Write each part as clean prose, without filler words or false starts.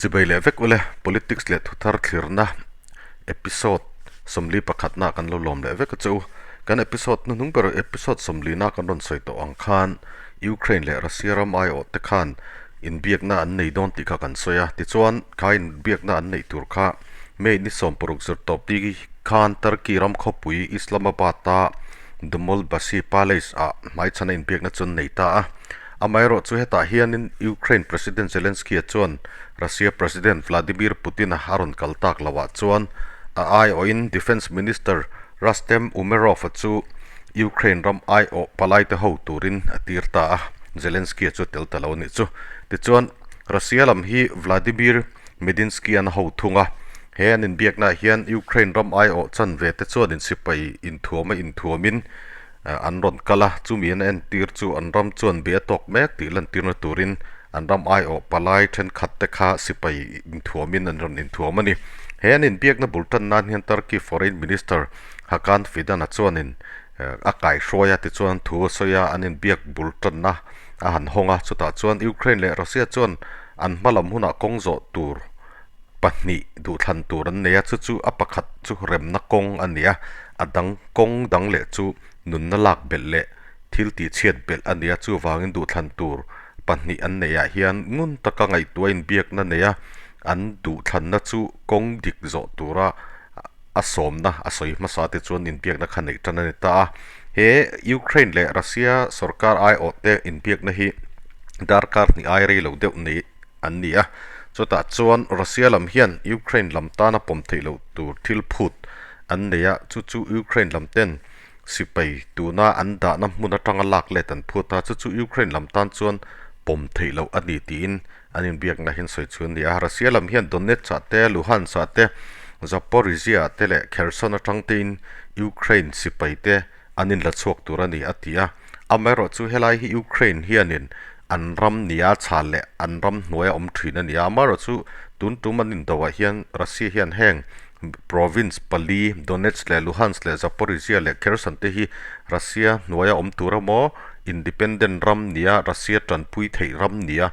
Chibai leh vek ule, Politics leh Thuthar thlirna episode 41 na kan lo lawm leh vek a che u. Kan episode hnuhnung ber episode 40 na kan rawn sawi tawh ang khan Ukraine leh Russia ram aiawh te khan inbiakna an nei dawn tih kha kan sawi a. Tichuan, kha inbiakna an neih tur kha May ni 60 zirtawp ti khan Turkey ram khawpui Islamabad-a Dolmabahce Palace-ah hmaichhana inbiakna chu an nei ta a. Amaherawhchu hetah hianin Ukraine President Zelensky-a chuan Russia President Vladimir Putin-a a rawn kal tak loah chuan a aiawhin Defence Minister Rustem Umerov-a chu Ukraine ram aiawh palaite ho turin a tir ta a, Zelensky-a chu tel ta lo a nih chu. Tichuan, Russia lam hi Vladimir Medinsky-an a ho thung a, he an inbiaknaah hian Ukraine ram aiawh chanve te chuan insipai inthuama inthuamin An rawn kal a, chumi an entir chu an ram chuan be a tawk mek tih lantirna turin an ram aiawh palai thenkhat te kha sipai inthuamin an rawn inthuam a ni. He an inbiakna bul tan nan hian Turkey Foreign Minister Hakan Fidan-a chuanin a kaihruai a, tichuan thu a sawi a, an inbiak bul tanna a han hawng a, chutah chuan Ukraine leh Russia chuan an hma lam hunah kawng zawh tur pahnih duhthlan tur an nei a, chu chu a pakhat chu remna kawng a ni a, a dang kawng dang leh chu nunna lak belh leh thil tihchhiat belh a ni a, chuvangin duhthlan tur pahnih an neih ah hian ngun taka ngaihtuah inbiakna nei a, an duhthlanna chu kawng dik zawh tura a sawmna a sawi hmasa te chuan inbiakna kha neih tan a ni ta a. He Ukraine leh Russia sorkar aiawh te inbiakna hi darkar hnih ai rei lo deuh nei an ni a, chutah chuan Russia lam hian Ukraine lam tana pawm theih loh tur thil phut an nei a, chu chu Ukraine lam ten sipai tuna an dahna hmun atanga lak let an phut a, chu chu Ukraine lam tan chuan pawm theih loh a ni tiin an inbiakna hian sawi chu a ni a. Russia lam hian Donetsk ah te, Luhansk ah te, Zaporizhzhia ah te leh Kherson atang tein Ukraine sipai te an inla chhuak tur a ni a ti a. Amaherawhchu helai hi Ukraine hianin an ram nia chhal leh an ram hnuaia awm thin a ni a. Amaherawhchu tun tum an indoah hian Russia hian heng province pali Donetsk leh Luhansk leh Zaporizhzhia leh Kherson te hi Russia hnuaia awm tur emaw independent ram nia Russia tanpui theih ram nia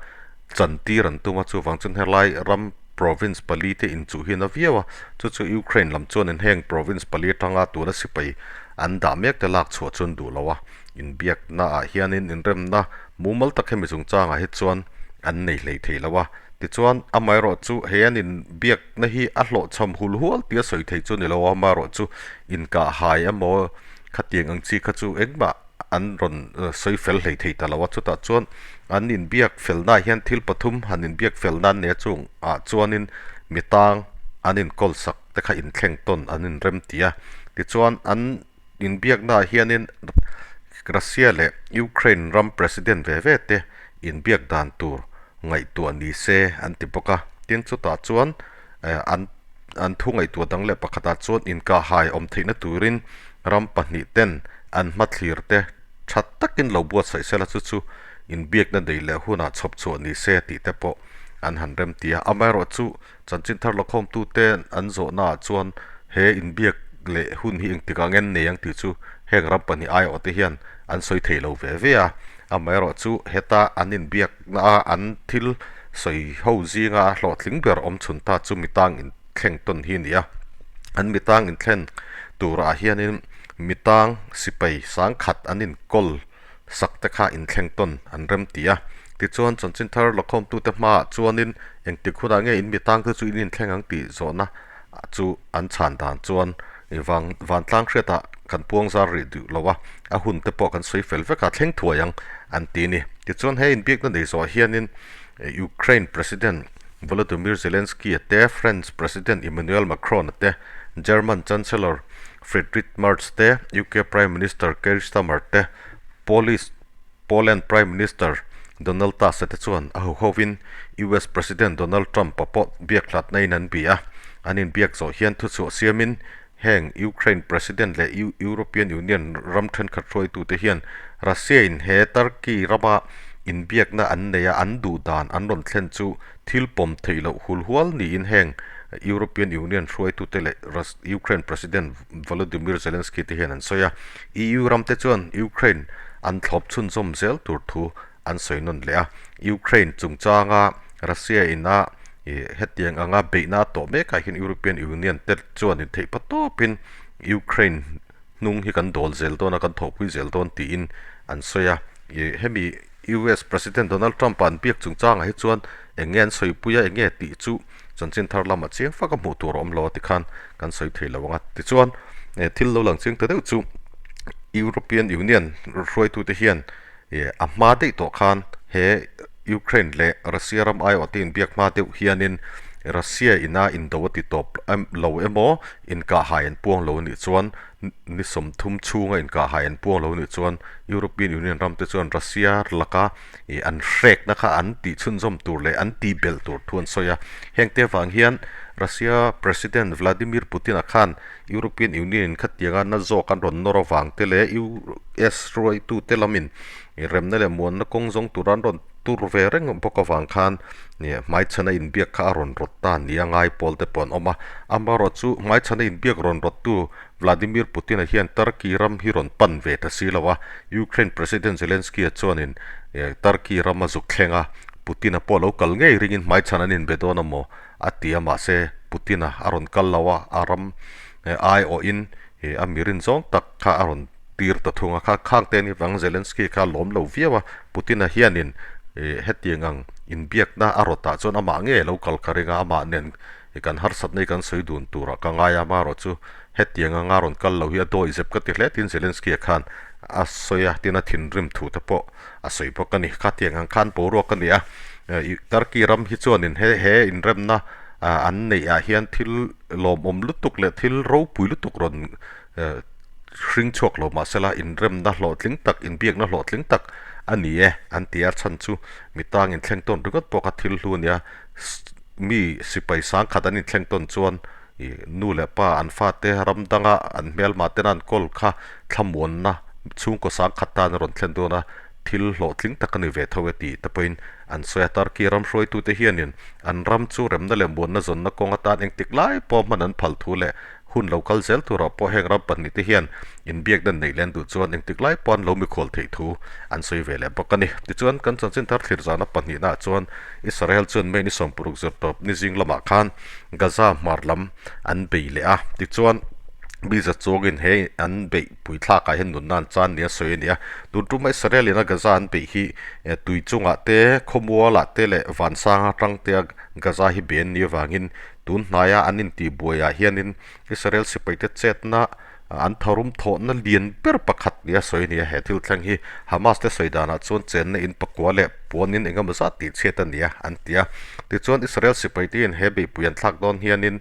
chantir an tum a. Chuvang chuan helai ram province pali te inchuh hi a na viau a, chu chu Ukraine lam chuanin heng province pali atanga tuna sipai an dah mek te lak chhuah chuan duh lo a, inbiakna ah hianin inremna mumal tak hemi chungchangah hi chuan an nei hlei thei lo a. Tichuan, amaherawh chu he an inbiakna hi a hlawhchham hul hual tia sawi thei chu a ni lo a, amaherawh chu inkah hai emaw khatiang ang chi kha chu engmah an rawn sawi fel hlei thei ta lo a, chutah chuan an inbiak felnaah hian thil pathum han inbiak fel nan nia chungah chuanin mi tang an inkawl sak te kha inthleng tawn an inrem ti a, tichuan an inbiaknaah hianin Russia leh Ukraine ram president ve ve te inbiak dan tur ngaihtuah ni se an ti bawk a, tin chutah chuan an an thu ngaihtuah dang leh pakhatah chuan inkahhai awm theihna turin ram pahnih ten an hmathlir te tha takin lo buatsaih sela chu chu inbiakna nei leh hunah chhawp chhuah ni se tih te pawh an han rem ti a. Amaherawh chu chanchin thar lakhawmtu te an zawhnaah chuan he inbiak leh hun hi engtikah nge an nei ang tih chu heng ram pahnih aiawh te hian an sawi thei lo ve ve a. Amaherawh chu heta an inbiakna a an thil sawi ho zinga hlawhtling ber awm chhun ta chu mitang inthleng tawn hi a ni a. An mitang inthlen turah hianin mitang sipai sangkhat an inkawl sak te kha inthleng tawn an rem ti a. Tichuan chanchin thar lakhawmtute hmaah chuanin engtik hunah nge in mitang te chu in inthleng ang tih zawhna chu an chhan dan chuan vang vantlang hriatah kan puang zar rih duh lo a, a hun te pawh kan sawi fel vek a, thleng thuai ang an ti a ni. Tichuan he inbiakna nei zawh hianin Ukraine President Volodymyr Zelensky-a te, French President Emmanuel Macron-a te, German Chancellor Friedrich Merz te, UK Prime Minister Keir Starmer te, Polish Poland Prime Minister Donald Tusk-a te chuan a huhovin US President Donald Trump-a pawh biak hlatna in an bih a, an inbiak zawh hian thuchhuah siamin heng Ukraine President leh European Union ram thenkhat hruaitute hian Russia-in he Turkey rama inbiakna an nei a, an duh dan an rawn thlen chu thil pawm theih loh hulhual niin heng European Union hruaitute leh Ukraine President Volodymyr Zelensky te hian an sawi a. EU ramte chuan Ukraine an thlawp chhunzawm zel tur thu an sawi nawn leh a. Ukraine chungchanga Russia ina Ih hetiang anga beihna a tawh mekah hian European Union te chuan intheih pa tawpin Ukraine hnung hi kan dawl zel dawn a, kan thawhpui zel dawn tiin an sawi a. Ih hemi US President Donald Trump-a an biak chungchangah hi chuan eng nge an sawipui a, eng nge tih chu chanchin thar lamah chiang fak a hmuh tur a awm lo a tikhan kan sawi thei lo ang a. Tichuan thil lo lang chiang ta deuh chu European Union hruaitute hian Ih, a hma daih tawh khan he Ukraine leh Russia ram aiawh te inbiak hma deuh hianin Russia ina indo a ti tawp lo emaw, inkahhai an puang lo anih chuan ni 30 chhunga inkahhai an puang lo anih chuan European Union ram te chuan Russia laka ih an hrekna kha an tih chhunzawm tur leh an tih belh tur thu an sawi a. Heng te avang hian Russia President Vladimir Putin-a khan European Union in khatianga na zawk an rawn nawr avang te leh US hruaitute lamin remna leh muanna kawng zawng tura an rawn tur ve reng bawk avang khan hmaichhana inbiak kha a rawn rawt ta nia ngai pawl te pawh an awm a. Amaherawhchu hmaichhana inbiak rawn rawttu Vladimir Putin-a hian Turkey ram hi rawn pan ve ta si lo a, Ukraine President Zelensky-a chuanin Turkey ram a zuk thleng a, Putin-a pawh lo kal ngei ringin hmaichhan an inbe dawn a maw? A ti a, mahse Putin-a a rawn kal lo a, a ram aiawhin a mirin zawng tak kha a rawn tir ta thung a, kha khang te ni vang Zelensky kha a lawm lo viau a, Putin-a hianin hetiang ang inbiakna a rawtah chuan amah nge lo kal ka ring a, amah nen kan harsatna hi kan sawi dun turah ka ngai a, amaherawh chu hetiang anga rawn kal lo hi a dawi zep ka ti hle tiin Zelensky-a khan a sawi a, tin a thinrim thu te pawh a sawi bawk a ni. Khatiang ang khan boruak a ni a, Turkey ram hi chuanin he he inremna an neih ah hian thil lawmawm lutuk leh thil ropui lutuk rawn hring chhuak lo mahsela inremna hlawhtling tak, inbiakna hlawhtling tak a ni e an ti a, chhan chu mi tang inthleng tawn ringawt pawh kha thil hlu a nia, mi sipai sangkhat an inthleng tawn chuan Ih, nu leh pa an fate ram danga an hmelmah tena an kawl kha thlamuanna chhungkaw sangkhat tan a rawn thlen dawn a, thil hlawhtling tak a ni ve tho e tih te pawhin an sawi a. Turkey ram hruaitute hianin an ram chu remna leh muanna zawnna kawng atan engtik lai pawh hman an phal thu leh hun lo kal zel turah pawh heng ram pahnihte hian inbiakna neih leh an duh chuan engtik lai pawh an lo mikhual theih thu an sawi ve leh bawk a ni. Tichuan, kan chanchin thar thlir zana pahnihnaah chuan Israel chuan May ni 60 zirtawp ni zing lamah khan Gaza hmar lam an bei leh a, tichuan mi za chuangin he an beih pui thlakah hian nunna an chan nia sawi a ni a. Tun tuma Israel ina Gaza an beih hi tui chungah te, khawmualah te leh vansang atang te a Gaza hi bei an nih avangin tun hnaia an intihbuaiah hianin Israel sipaite chetna An tharum thawhna lian ber pakhat nia sawi a ni a, he thil thleng hi Hamas te sawi danah chuan chenna in pakua leh puan in engemaw zat tih chhiat a ni a, an ti a. Tichuan Israel sipai te in he beihpui an thlak dawn hianin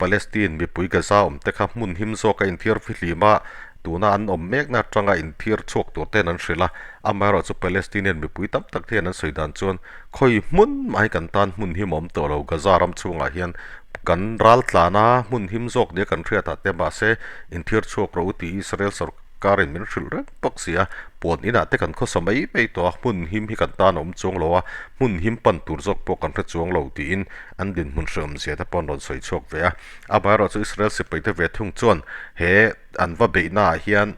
Palestine mipui Gaza awm te kha hmun him zawka inthiar fihlim a, tuna an awm mekna atanga inthiar chhuak tur ten an hrilh a. Amaherawhchu Palestinian mipui tam tak te hian an sawi dan chuan khawi hmun mah hi kan tan hmun him a awm tawh lo, Gaza ram chhungah hian Kan ral tlan a, hmun him zawk nia kan hriat ah te mahse inthiar chhuak rawh u tih Israel sorkarin min hrilh reng bawk si a, puan inah te kan khawsa mai mai tawh a, hmun him hi kan tan a awm chuang lo a, hmun him pan tur zawk pawh kan hre chuang lo tiin an dinhmun hreawm zia te pawh an rawn sawi chhuak ve a. Amaherawhchu Israel sipai te ve thung chuan he an va beihna ah hian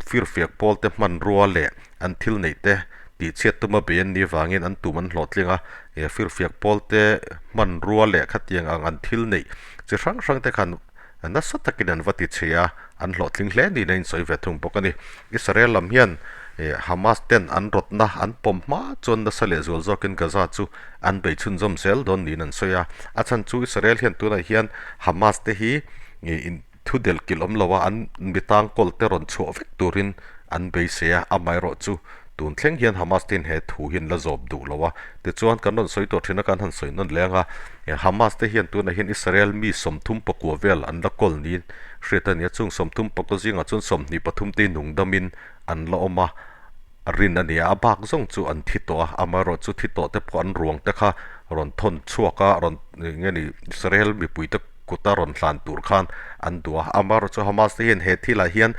firfiak pawl te hmanrua leh an thil neih te tihchhiat tuma bei an nih avangin an tum an hlawhtling a, he firfiak pawl te hmanrua leh khatiang ang an thil neih chi hrang hrang te khan nasa takin an va ti chhe a, an hlawhtling hle niin a insawi ve thung bawk a ni. Israel lam hian Hamas ten an rawtna an pawm hma chuan nasa leh zual zawkin Gaza chu an bei chhunzawm zel dawn niin an sawi a, a chhan chu Israel hian tunah hian Hamas te hi Thu delh kilh awm lo a, an mi tangkawl te rawn chhuah vek turin an beisei a, amaherawh chu tun thleng hian Hamas te in he thu hi an la zawp duh lo a. Tichuan kan rawn sawi tawh thin a, kan han sawi nawn leng a, Hamas te hian tunah hian Israel mi 39 vel an la kawl niin hriat a ni a, chung 34 zingah chuan 23 te nung damin an la awm a. Rin a ni a, a bak zawng chu an thi tawh a, amaherawh chu thi tawh te pawh an ruang te kha rawn thawn chhuak a, rawn eng nge ni Israel mipui te kuta rawn hlan tur khan an duh a, amaherawh chu Hamas te hian he thilah hian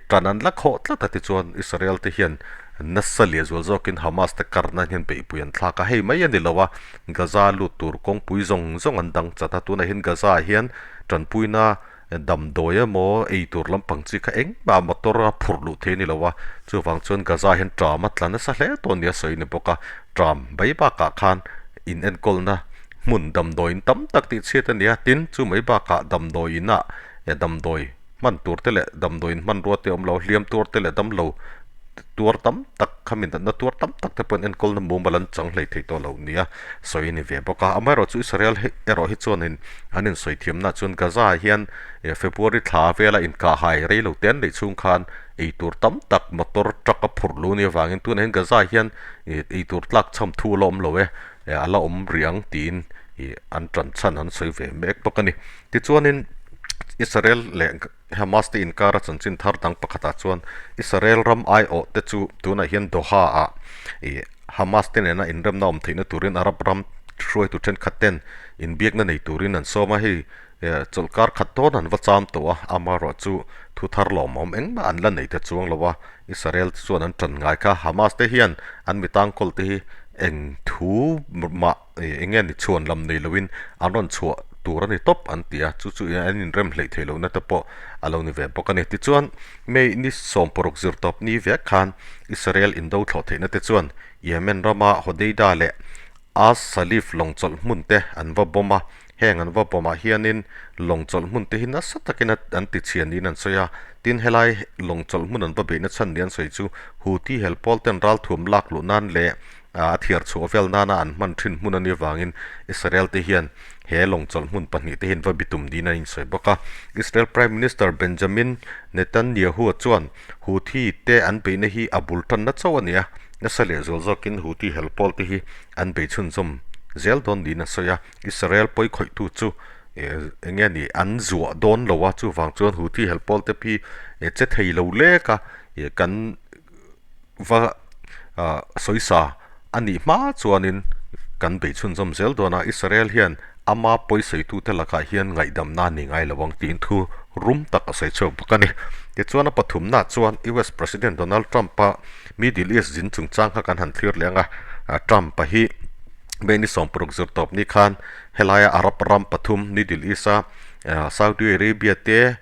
tan an la khawh tlat a tichuan Israel te hian nasa leh zual zawkin Hamas te karna hian beihpui an thlak a, hei mai a ni lo a, Gaza lut tur kawngpui zawng zawng an dang chat a, tunah hian Gaza ah hian tanpuina Damdawi emaw ei tur lampang chi kha engmah motor a phurh luh thei a ni lo a, chuvang chuan Gaza hian tram a tla nasa hle tawh nia sawi a ni bawk a, tram mai bakah khan in enkawlna hmun damdawiin tam tak tih chhiat a ni a, tin chu mai bakah damdawiinah damdawi hman tur te leh damdawiin hmanrua te awm lo, hliam tuar te leh damlo tuar tam tak khami natna tuar tam tak te pawhin enkawlna mumal an chang hlei thei tawh lo nia sawi a ni ve bawk a. Amaherawhchu chu Israel erawh hi chuanin an insawi thiamna chuan Gaza ah hian February thla vela inkahhai rei lo te an neih chhung khan ei tur tam tak motor truck a phurh luh a nih avangin tunah hian Gaza ah hian ei tur tlak chham thu a la awm lo e, a la awm rih ang tiin an tan chhan an sawi ve mek bawk a ni. Tichuanin Israel leh Hamas te inkara chanchin thar dang pakhatah chuan Israel ram aiawh te chu tunah hian Doha ah Hamas te nena inremna awm theihna turin Arab ram hruaitu thenkhat ten inbiakna nei turin an sawm a, hei chawlhkar khat dawn an va cham tawh a, amaherawh chu thu thar lawmawm engmah an la nei ta chuang lo a, Israel te chuan an tan ngai kha. Hamas te hian an mi tangkawl te hi eng thu mah eng nge ni chhuan lam nei loin an rawn chhuah tur a ni tawp an ti a, chu chu an inrem hleih theih lohna te pawh a lo ni ve bawk a ni. Tichuan, May ni 16 zir tawp ni vek khan Israel indo thlawh theihna te chuan Yemen rama Hodeida leh As Salif lawng chawlh hmun te an va bawm a, heng an va bawmah hianin lawng chawlh hmun te hi nasa takin an ti chhia niin an sawi a, tin helai lawng chawlh hmun an va beihna chhan ni an sawi chu Houthi hel pawl ten ralthuam lak luh nan leh a thiar chhuah vel nana an hman thin hmun a nih avangin Israel te hian he lawng chawlh hmun pahnih te hi an va bitum niin an insawi bawk a. Israel Prime Minister Benjamin Netanyahu chuan Houthi te an beihna hi a bul tanna chauh a ni a, nasa lehzual zawkin Houthi hel pawl te hi an bei chhunzawm zel dawn niin a sawi a. Israel pawi khawihtu chu eng nge ni an zuah dawn lo a, chuvang chuan Houthi hel pawl te hi che thei lo lek a, kan va sawisa a nih hma chuanin kan bei chhunzawm zel dawn a, Israel hian ama pawisaitute lakah hian ngaihdamna a ni ngai lo ang tiin thu rum tak a sawi chhuak bawk a ni. Tichuan a pathumna chuan US President Donald Trump-a Middle East zin chungchang kha kan han thlir leh ang a, Trump-a hi May ni 60 zir tawp ni khan helaia Arab ram pathum Middle East-a Saudi Arabia te,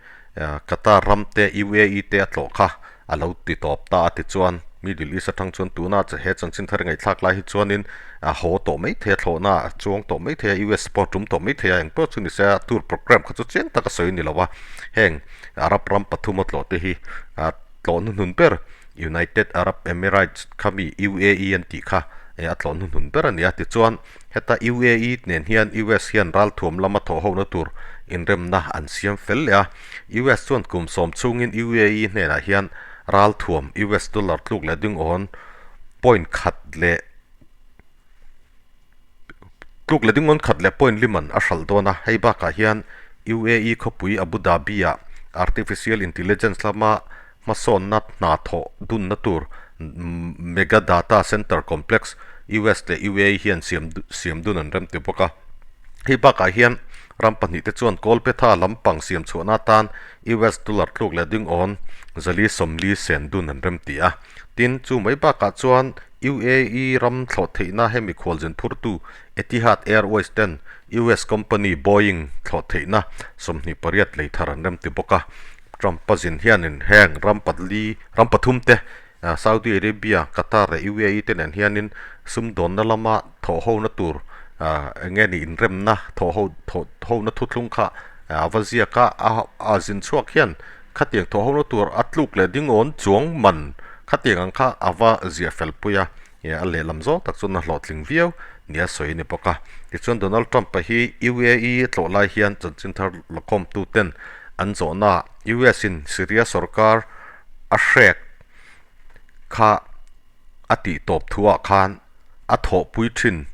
Qatar ram te, UAE te a tlawh kha a lo ti tawp ta a tichuan Middle East atang chuan tuna he chanchin thar ngaihthlak lai hi chuanin a haw tawh mai thei a thlawhna a chuang tawh mai thei a US pawh a tum tawh mai thei a engpawh chu ni se a tour programme kha chu chiang taka sawi a ni lo a heng Arab ram pathum a tlawh te hi a tlawh hnuhnun ber United Arab Emirates kha mi UAE an tih kha a tlawh hnuhnun ber a ni a tichuan Heta UAE nen hian US hian ralthuam lama thawhhona tur inremna an siam fel leh a. US chuan kum sawm chhungin UAE hnenah hian ralthuam US dollar tluk leh dingawn point khat leh tluk leh dingawn khat leh point liman a hralh dawn a. Hei bakah hian UAE khawpui Abu Dhabi-ah artificial intelligence lama Hmasawnna hna thawh dunna tur Mega Data Center Complex US leh UAE hian siam siam dun an rem ti bawk a. Hei bakah hian ram pahnihte chuan Kawlpetha lampang siam chhuahna atan US dollar tluk leh dingawn zali sawmli sen dun an rem ti a. Tin, chu mai bakah chuan UAE ram thlawh theihna hemi khualzin phurtu Etihad Airways ten US company Boeing thlawh theihna 28 lei thar an rem ti bawk a. Trump-a zin hianin heng ram pali ram pathum te Saudi Arabia, Qatar leh UAE te nen hianin sumdawnna lama thawhhona tur eng nge ni inremna thawhho thawhhona thuthlung kha a va ziak a, a zin chhuak hian khatiang thawhhona tur a tluk leh dingawn chuang man khatiang ang kha a va ziah fel pui a. A lehlam zawng tak chuan a hlawhtling viau nia sawi a ni bawk a. Tichuan Donald Trump-a hi UAE tlawh lai hian chanchin thar lawkhawmtu ten an zawhnaah US-in Syria sorkar a hrek kha a tih tawp thuah khan a thawhpui thin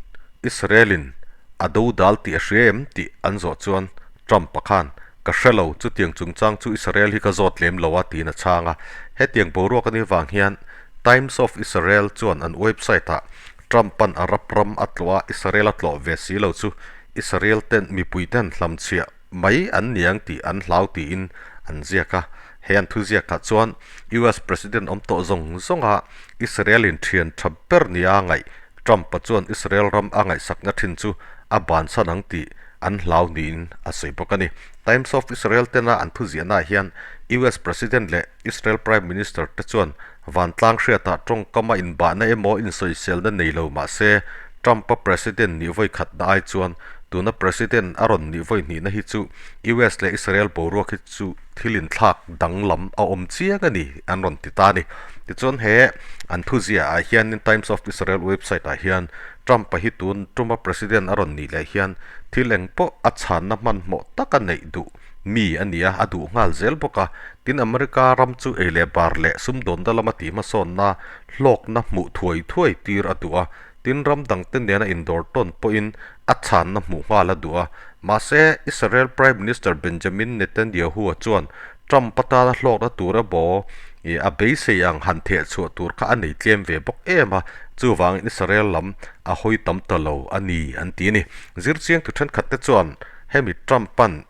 Israel-in a do dal tih a hria em tih an zawh chuan Trump-a khan, Ka hre lo, chutiang chungchang chu Israel hi ka zawt lem lo a, tiin a chhang a. Hetiang boruak a nih vang hian Times of Israel chuan an website-ah Trump-a'n Arab ram a tlawh a, Israel a tlawh ve si lo chu Israel ten mipui ten hlamchhiah mai an niang tih an hlau tiin an ziak a. He an thuziakah chuan US President awm tawh zawng zawnga Israel-in thian tha ber nia ngaih Trump-a chuan Israel ram a ngaihsakna thin chu a bansan ang tih an hlau niin a sawi bawk a ni. Times of Israel tena an thuziahnaah hian US President leh Israel Prime Minister te chuan vantlang hriatah tawngkama inbahna emaw insawiselna nei lo mah se Trump-a President nih vawikhatna ai chuan Tuna President a rawn nih vawi hnihna hi chu US leh Israel boruak hi chu thil inthlak danglam a awm chiang a ni an rawn ti ta a ni. Tichuan he an thuziah ah hianin Times of Israel website ah hian Trump-a hi tun tuma President a rawn nih leh hian thil eng pawh a chhanna hmanhmawh taka neih duh mi a ni a, a duh nghal zel bawk a. Tin America ram chu ei leh bar leh sumdawnna lama tihhmasawnna hlawkna hmuh thuai thuai tir a duh a. Tin, ram dangte nena indawr tawn pawhin a chhanna hmuh nghal a duh a. Mahse, Israel Prime Minister Benjamin Netanyahu-a chuan Trump atana hlawkna tur emaw ih a beisei ang han theh chhuah tur kha a nei tlem ve bawk em a, chuvangin Israel lam a hawi tam ta lo a ni an ti a ni. Zirchiang tu thenkhatte chuan hemi Trump-a'n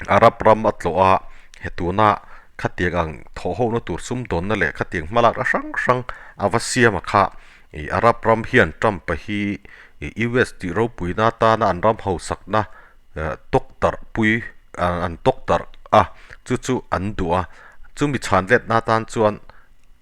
Arab ram a tlawh a, he tuna khatiang ang thawhhona tur sumdawnna leh khatiang hmalakna hrang hrang a va siam a kha Ih Arab ram hian Trump-a hi ih US tih ropuina atana an ram hausakna tawk tarh pui an tawk tarh a, chu chu an duh a. Chumi chhan letna atan chuan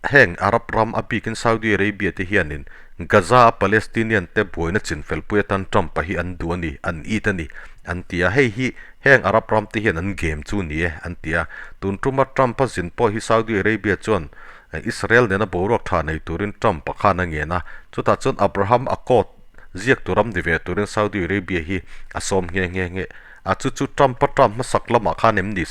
heng Arab ram a bikin Saudi Arabia te hianin Gaza a Palestinian te buaina chinfel pui atan Trump-a hi an duh a ni, an it a ni an ti a. Hei hi heng Arab ram te hian an game chu ni e an ti a. Tun tuma Trump-a zin pawh hi Saudi Arabia chuan Israel nena boruak tha nei turin Trump a khan a ngen a, chutah chuan Abraham Accord ziak tur ram ni ve turin Saudi Arabia hi a sawm nghe nghe nghe a, chu chu Trump a term hmasak lamah khan em ni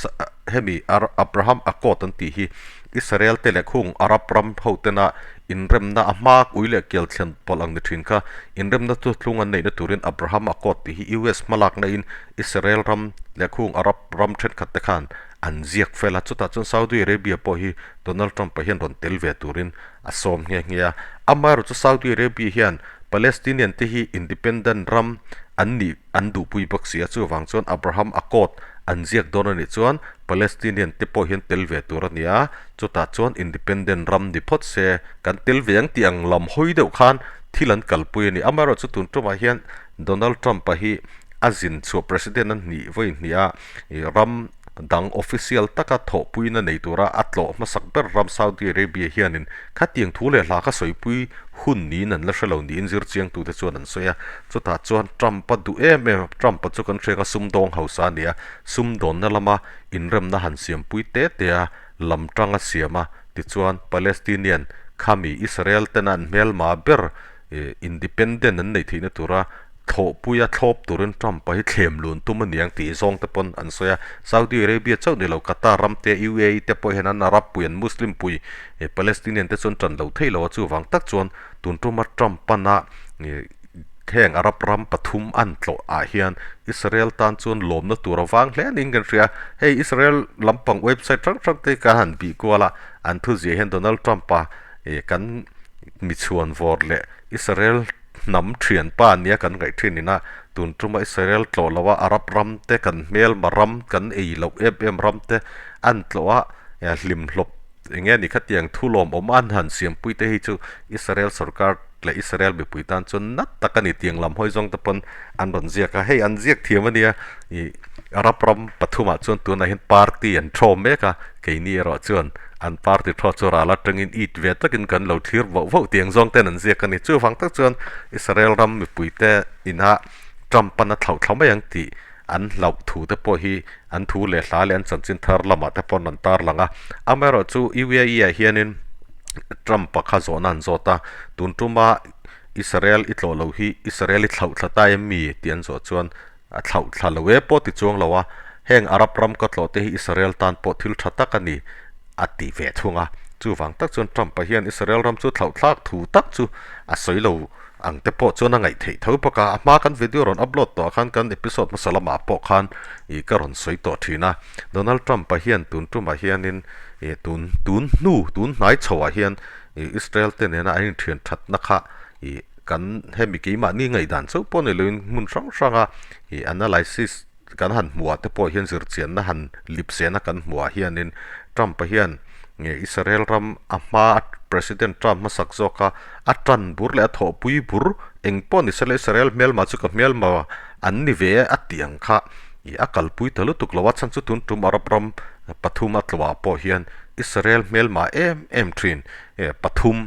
hemi Abraham Accord an tih hi Israel te leh khung Arab ram ho tena inremna a hma ui leh kial thlen pawlh ang ni thin kha inremna chu thlung an neihna turin Abraham Accord tih hi US hmalakna in Israel ram leh khung Arab ram thenkhat te khan an ziak fel a, chutah chuan Saudi Arabia pawh hi Donald Trump-a hian rawn tel ve turin a sawm nghe nghe a. Amaherawhchu chu Saudi Arabia hian Palestinian te hi independent ram an nih an duhpui bawk si a, chuvang chuan Abraham Accord an ziak dawn a nih chuan Palestinian te pawh hian tel ve tur a ni a, chutah chuan independent ram ni phawt se kan tel ve ang tih ang lam hawi deuh khan thil an kalpui a ni. Amaherawhchu chu tun tumah hian Donald Trump-a hi a zin chhuah President a hnih vawi hnih a, ram dang official taka thawhpuina nei tura a tlawh hmasak ber ram Saudi Arabia hianin khatiang thu leh hla kha sawipui hun niin an la hre lo niin zirchiangtute chuan an sawi a. Chutah chuan Trump-a duh em em a, Trump-a chu kan hriat a sumdawng hausa a ni a, sumdawnna lama inremna han siampui te te a, lam tang a siam a, tichuan Palestinian khami Israel tena an hmelma ber independent an neih theihna tura thlawhpuia thlawp turin Trump-a hi thlem lun tum a niang tih zawng te pawn an sawi a. Saudi Arabia chauh ni lo Qatar ram te, UAE te pawh hian an Arab pui, an Muslim pui, Palestinian te chuan tan lo thei lo a, chuvang tak chuan tun tuma Trump-ana heng Arab ram pathum an tlawh ah hian Israel tan chuan lawmna tur a vang hle niin kan hria. Hei Israel lampang website hrang hrang te ka han bih kual a, an thuziah hian Donald Trump-a kan michhuan vawr leh Israel hnam thianpa nia kan ngaih thin ina tun tuma Israel tlawh loh a Arab ram te kan hmelma ram kan ei loh em em ram te an tlawh a hlim hlawp eng nge ni khatiang thu lawmawm an han siampui te hi chu Israel sorkar leh Israel mipui tan chuan nat tak a ni tiang lam hawi zawng te pawn an rawn ziak a hei an ziak thiam a nia ih Arab ram pathumah chuan tunah hian party an thaw mek a keini erawh chuan an party thaw chu ral atangin it ve takin kan lo thlir voh voh tiang zawng ten an ziak a ni. Chuvang tak chuan Israel ram mipuite ina Trump an a thlauh thla mai ang tih an hlauh thu te pawh hi an thu leh hla leh an chanchin thar lamah te pawn an tarlang a. Amaherawh chu UAE ah hianin Trump-a kha zawhna an zawt a, tun tuma Israel i tlawh loh hi Israel i thlauh thla ta em mi tih an zawh chuan A thlauh thla lo e pawh ti chuang lo a, heng Arab ram ka tlawh te hi Israel tan pawh thil tha tak a ni, a ti ve thung a. Chuvang tak chuan Trump-a hian Israel ram chu thlauh thlak thu tak chu a sawi lo ang te pawh chuan a ngaih theih tho bawk a. A hma kan video rawn upload tawh ah khan kan episode hmasa lamah pawh khan ih ka rawn sawi tawh thin a. Donald Trump-a hian tun tumah hianin ih tun tun hnu tun hnai chhoah hian ih Israel te nena an inthian thatna kha ih Kan hemi keimahni ngaihdan chauh pawh ni loin hmun hrang hranga ih analysis kan han hmuh ah te pawh hian zirchianna han lip sehna kan hmuh ah hianin Trump-a hian nge Israel ram a hma a President Trump hmasak zawk a a tan bur leh a thawhpui bur eng pawh ni sela Israel hmelma chu ka hmelma an ni ve e a tih ang kha ih a kalpui ta lutuk lo a chhan chu tun tum Arab ram pathum a tlawh ah pawh hian Israel hmelma em em thin. Pathum,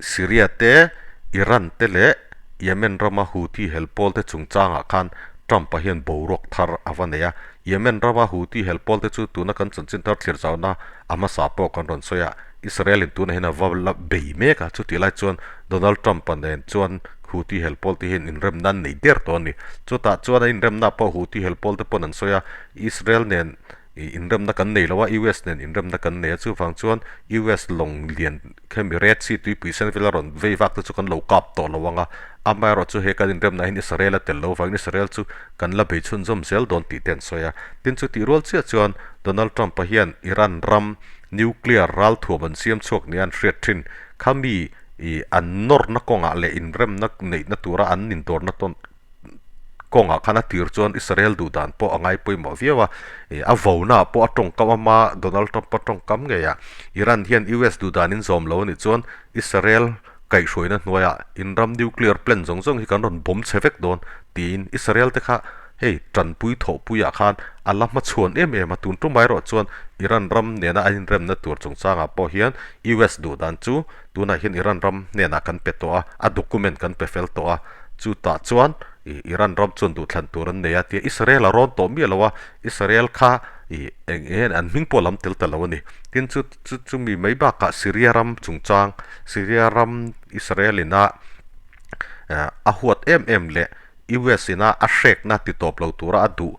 Syria te, Iran te leh Yemen rama Houthi hel pawl te chungchangah khan Trump-a hian boruak thar a va nei a. Yemen rama Houthi hel pawlte chu tuna kan chanchin thar thlir zauna a hmasa pawh kan rawn sawi a. Israel-in tunah hian a va la bei mek a, chutih lai chuan Donald Trump-a nen chuan Houthi hel pawlte hian inremna an nei der tawh a ni. Chutah chuan a inremna pawh Houthi hel pawlte pawn an sawi a, Israel nen inremna kan nei lo a, US nen inremna kan nei a, chuvang chuan US lawng lian Khemi Red Sea tuipui sen vela rawn vei vak te chu kan lo kap tawh lo ang a, amaherawh chu he kan inremna hian Israel a tel lo vangin Israel chu kan la bei chhunzawm zel dawn tih te an sawi a. Tin chu tih rual chiah chuan Donald Trump-a hian Iran ram nuclear ralthuam an siam chhuak nia an hriat thin kha mi ih an nawrna kawngah leh inremna neihna tura an indawrna tawn kawngah khan a tir chuan Israel duh dan pawh a ngai pawimawh viau a, ih a vona ah pawh a tawngkam ama Donald Trump a tawngkam ngei a, Iran hian US duh dan in zawm lo a nih chuan Israel kaihhruaina hnuaiah in ram nuclear plant zawng zawng hi kan rawn bawm chhe vek dawn tiin Israel te kha hei tanpui thawhpuiah khan a la hmachhuan em em a, tun tumah erawh chuan Iran ram nena an inremna tur chungchangah pawh hian US duh dan chu tunah hian Iran ram hnenah kan pe tawh a, a document kan pe fel tawh a. Chutah chuan ih Iran ram chuan duhthlan tur an nei a tia Israel a rawn tawh miah lo a, Israel kha ih eng eng an hming pawh a lam tel ta lo a ni. Tin chu chu chumi mai bakah Syria ram chungchang Syria ram Israel ina a huat em em leh US ina a hrekna ti tawp lo tura a duh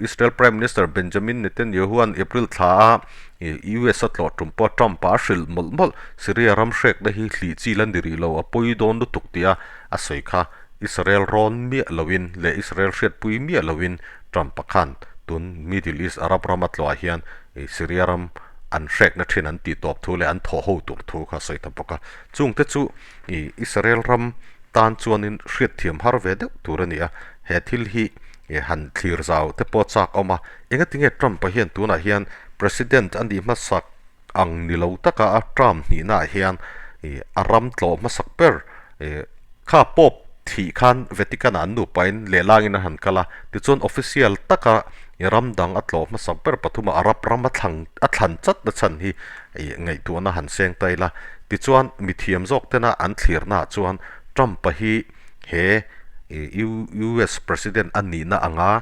Israel Prime Minister Benjamin Netanyahu-a'n April thla a US a tlawh tum pawh Trump-a a hrilh mawlh mawlh Syria ram hrekna hi hlih chi la ni rih lo a pawi dawn lutuk tia a sawi kha Israel rawn miah loin leh Israel hriatpui miah loin Trump-a khan tun Middle East Arab rama tlawhah hian Syria ram an hrekna thin an tih tawp thu leh an thawh ho tur thu kha a sawi ta bawk a. Chungte chu Israel ram tan chuanin hriatthiam har ve deuh tur a ni a, he thil hi han thlir zau te pawh chak awm a. Engatinge Trump-a hian tunah hian President a nih hmasak ang ni lo taka a term hnihnaah hian a ram tlawh hmasak ber kha Pope thih khan Vatican-ah an nupain lehlangin a han kal a, tichuan official taka ram dang a tlawh hmasak ber pathumah Arab ram a thlang a thlan chat na chhan hi ngaihtuahna han seng ta ila. Tichuan mithiam zawk tena an thlirnaah chuan Trump-a hi he US President a nihna anga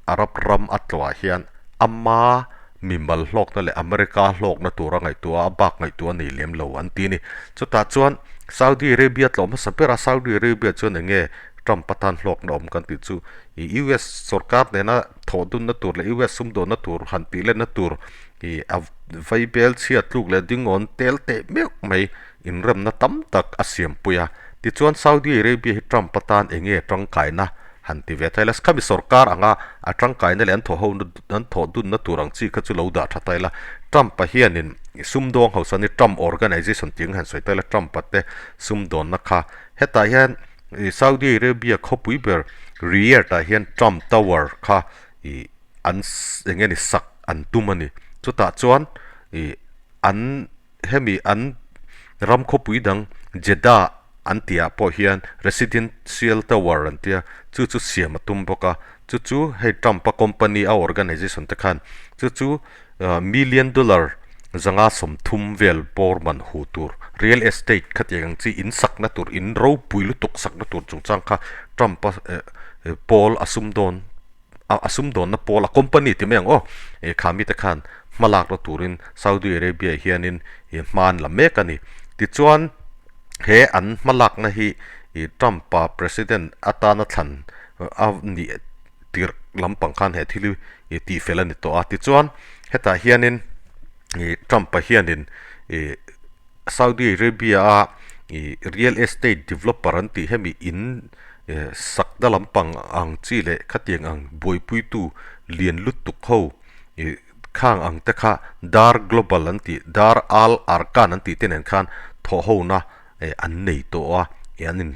Arab ram a tlawhah hian ama mimal hlawkna leh America hlawkna tura ngaihtuah a bak ngaihtuah a nei lem lo an ti a ni. Chutah chuan Saudi Arabia tlawh hmasa ber a, Saudi Arabia chuan eng nge Trump atan hlawkna awm kan tih chu ih US sorkar nena thawh dunna tur leh US sumdawnna tur han tih lenna tur ih a vaibel chhia tluk leh dingawn tel teh meuh mai inremna tam tak a siampui a. Tichuan Saudi Arabia hi Trump atan eng nge tangkaina Han ti ve thai la, khami sorkar anga a tangkaina leh an thawh ho an thawh dunna tur ang chi kha chu lo dah tha ta ila. Trump-a hianin sumdawng hausa ni Trump Organization tih ang han sawi ta ila Trump-a te sumdawnna kha hetah hian ih Saudi Arabia khawpui ber Riyadh-ah hian Trump Tower kha ih an eng nge ni sak an tum a ni. Chutah chuan ih an. Hemi an ram khawpui dang Jeddah an tihah pawh hian Residential Tower an tia, chu chu siam a tum bawk a, chu chu hei Trump-a company a organization te khan chu chu million dollar zanga 30 vel bawr man hu tur real estate khatiang ang chi in sakna tur in ropui lutuk sakna tur chungchang kha Trump-a pawl a sum dawn. a sumdawnna pawl a company ti mai ang aw eh kha mite khan hma lakna turin Saudi Arabia hianin ih hma an la mek a ni tichuan he an hma lakna hi ih Trump-a president atana thlan a nih tirh lampang khan he thil hi ih tih fel a ni tawh a tichuan hetah hianin ih Trump-a hianin ih Saudi Arabia a ih real estate developer an tih hemi in eh sakna lampang ang chi leh khatiang ang buaipuitu lian lutuk ho ih khang ang te kha Dar Global an tih Dar Al Arkan an tih te nen khan thawh ho na eh an nei tawh a ih an in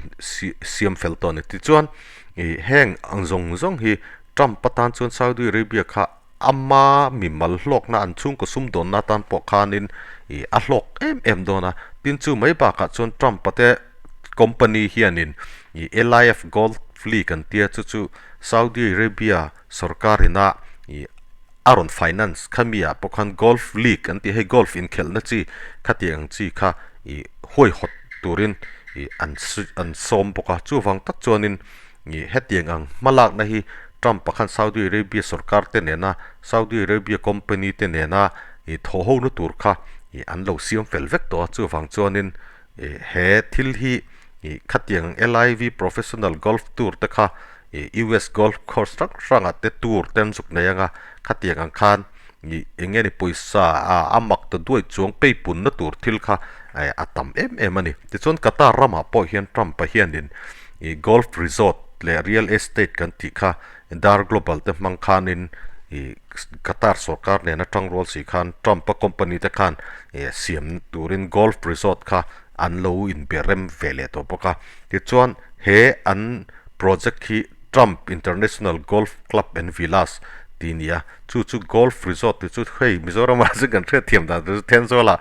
siam fel tawh a ni tichuan ih heng ang zawng zawng hi Trump atan chuan Saudi Arabia kha Ama mimal hlawkna an chhungkaw sumdawnna atan pawh khanin ih a hlawk em em dawn a, tin chu mai bakah chuan Trump-a te company hianin ih LIF Gold League an tia chu chu Saudi Arabia sorkarina ih a rawn finance kha mi ah pawh khan Golf League an tih hei golf inkhelhna chi khatiang ang chi kha ih huaihawt turin ih an an sawm bawk a, chuvang tak chuanin. Hetiang ang hmalakna hi Trump-a khan Saudi Arabia sorkar te nena Saudi Arabia company te nena thawhhona tur kha an lo siam fel vek tawh a, chuvang chuanin he thil hi khatiang LIV Professional Golf Tour te kha US Golf Course hrang hrangah te tour te an zuk nei anga khatiang ang khan eng nge ni pawisa a mak ta duai chuang peipunna tur thil kha a tam em em a ni. Tichuan Qatar ramah pawh hian Trump-a hianin ih golf resort leh real estate kan tih kha Dar Global te hmang khanin ih Qatar sorkar nen atang rual si khan Trump-a company te khan ih siam turin golf resort kha an lo inbe rem ve leh tawh bawk a. Tichuan he an project hi Trump International Golf Club and Villas tih a ni a. Chu chu golf resort tih chu hei Mizoram ah chuan kan hriat thiam dan tur chu Thenzawl ah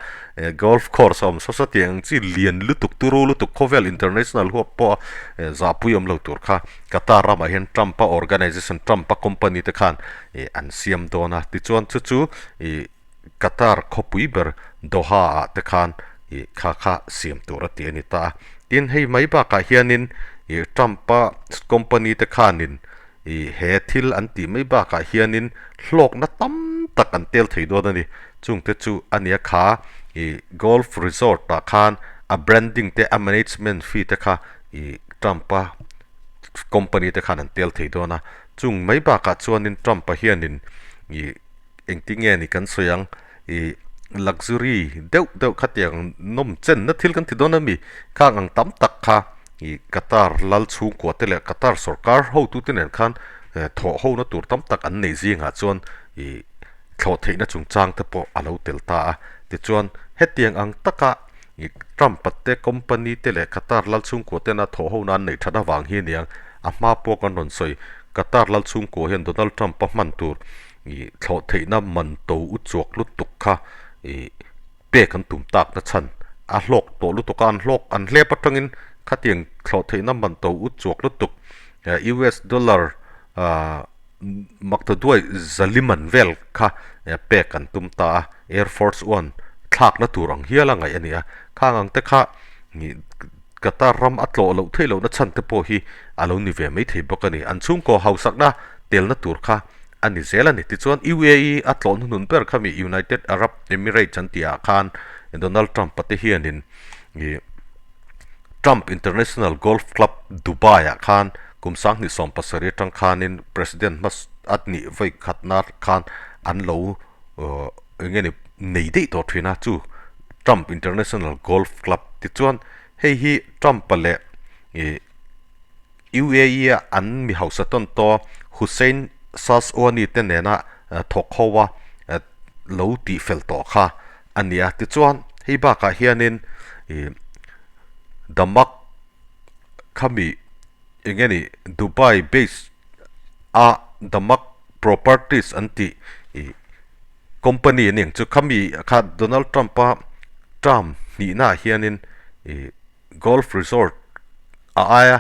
golf course a awm saw saw tih ang chi lian lutuk turu lutuk khawvel international huap pawh a zahpui awm lo tur kha Qatar ramah hian Trump a organization Trump a company te khan an siam dawn a tichuan chu chu ih Qatar khawpui ber Doha ah te khan ih kha kha siam tur a ti a ni ta a tin hei mai bakah hianin ih Trump a company te khanin Ih, he thil an tih mai bakah hianin hlawkna tam tak an tel thei dawn a ni. Chungte chu a nia kha, ih, golf resort ah khan a branding te, a management fee te kha, ih, Trump-a company te khan an tel thei dawn a. Chung mai bakah chuanin Trump-a hianin, ih, engtinge ni kan sawi ang, ih, luxury deuh deuh khatiang nawm chenna thil kan ti dawn a mi? Khang ang tam tak kha. Ih Qatar lal chhungkua te leh Qatar sorkar hotute nen khan thawh hona tur tam tak an neih zingah chuan ih thlawh theihna chungchang te pawh a lo tel ta a. Tichuan hetiang ang taka ih Trump-a te company te leh Qatar lal chhungkua tena thawh hona an neih that avang hi aniang a hma pawh kan rawn sawi. Qatar lal chhungkua hian Donald Trump-a hman tur ih thlawh theihna man to u chuak lutuk kha ih pek an tum tak na chhan a hlawk tawh lutuk a, an hlawk an hlep atangin khatiang thlawh theihna man to ut chuak lutuk US dollar ah makta duai zaliman vel kha pek an tum ta a, Air Force One thlakna tur ang hial a ngaih a ni a, khang ang te kha Qatar ram a tlawh loh theih lohna chhan te pawh hi a lo ni ve maithei bawk a ni, an chhungkaw hausakna telna tur kha a ni zel a ni. Tichuan UAE a tlawh hnuhnun ber kha mi United Arab Emirates an tih ah khan Donald Trump-a te hianin ih Trump International Golf Club Dubai ah khan kum 2017 atang khanin President hmas a nih vawi khatna khan an lo eng nge ni nei daih tawh thin a chu Trump International Golf Club. Tichuan hei hi Trump-a leh ih UAE a an mi hausa tawn tawh Hussein Saswani te nena thawk ho a lo tih fel tawh kha a ni a. Tichuan hei bakah hianin ih Damak khami eng nge ni Dubai base a Damak Properties an tih ih company a ni ang chu khami kha Donald Trump a term hnihnaah hianin ih Golf resort a aia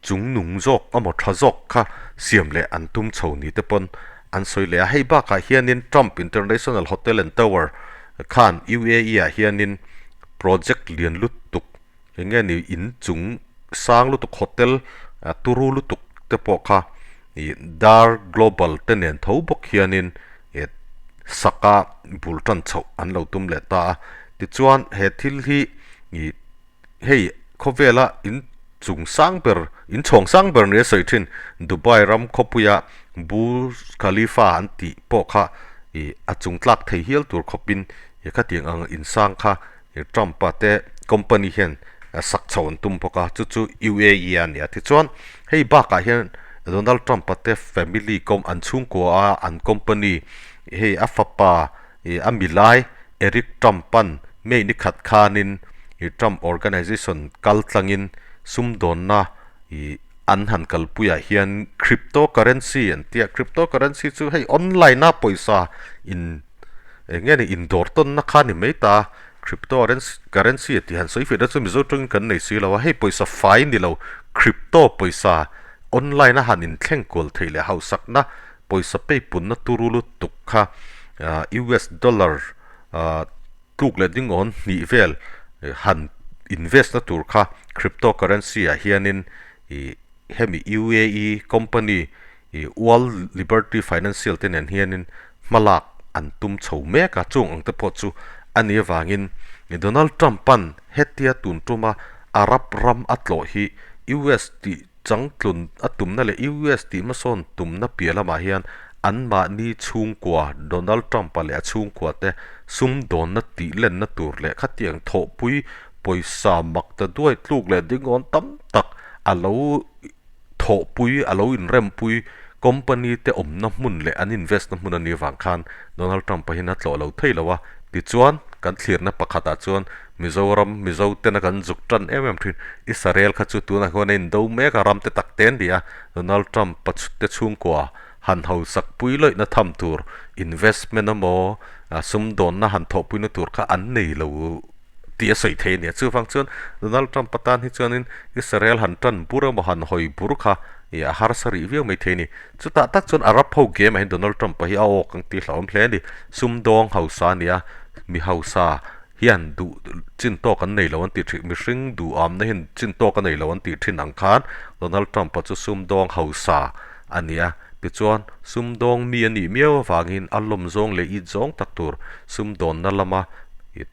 chung nung zawk emaw tha zawk kha siam leh an tum chho ni te pawn an sawi leh a. Hei bakah hianin Trump International Hotel and Tower khan UAE ah hianin project lian lutuk eng nge ni in chung sang lutuk hotel turu lutuk te pawh kha ih Dar Global te nen tho bawk hianin ih saka bul tan chhoh an lo tum leh ta a. Tichuan he thil hi Ih, hei khawvela in chung sang ber, in chhawng sang ber nia sawi thin Dubai ram khawpuia Burj Khalifa an tih pawh kha ih a chung tlak thei hial tur khawpin ih khatiang ang insang kha ih Trump-a te company hian sak chho an tum bawk a, chu chu UAE a ni a. Tichuan hei bakah hian Donald Trump-a te family com an chhungkua a an company hei a fapa ih a milai Eric Trump-a'n May ni khat khanin ih Trump Organization kal tlangin sumdawnna ih an han kalpuiah hian crypto currency an ti a, crypto currency chu hei online a pawisa in eng nge ni indawr tawnna kha ni mai ta, crypto currency a tih han sawi fiahna chu Mizo tawngin kan nei si lo a, hei pawisa fai ni lo crypto pawisa online a han inthleng kual theih leh hausakna pawisa peipunna turu lutuk kha US dollar tluk leh dingawn hnih vel han invest na tur kha crypto currency ah hianin ih hemi UAE company ih World Liberty Financial te nen hianin hmalak an tum chho mek a, chung ang te pawh chu a nih avangin Donald Trump-a'n hetia tun tuma Arab ram a tlawh hi US tih changtlun a tumna leh US tih hmasawn tumna piah lamah hian anmahni chhungkua Donald Trump-a leh a chhungkua te sumdawnna tih lenna tur leh khatiang thawhpui pawisa mak ta duai tluk leh dingawn tam tak a lo thawhpui, a lo inrempui company te awmna hmun leh an invest na hmun a nih avang khan Donald Trump-a hian a tlawh lo thei lo a. Tichuan, kan thlirna pakhatah chuan Mizoram, Mizo tena kan zuk tan em em thin. Israel kha chu tunah hian a indo mek a, ram te tak te an ni a. Donald Trump-a te chhungkua han hausak pui lawihna tham tur investment emaw sumdawnna han thawhpuina tur kha an nei lo tih a sawi thei a ni a. Chuvang chuan Donald Trump-a tan hi chuanin Israel han tan bur emaw han hawi bur kha ih a harsa rih viau mai thei a ni. Chutah tak chuan Arab ho game ah hian Donald Trump-a hi a awk ang tih hlauhawm hle a ni. Sumdawng hausa a ni a, mi hausa hian duh chin tawk an nei lo an tih thin, mihring duhamna hian chin tawk a nei lo an tih thin ang khan Donald Trump-a chu sumdawng hausa a ni a. Tichuan, sumdawng mi a nih miau avangin a lawm zawng leh it zawng tak tur sumdawnna lama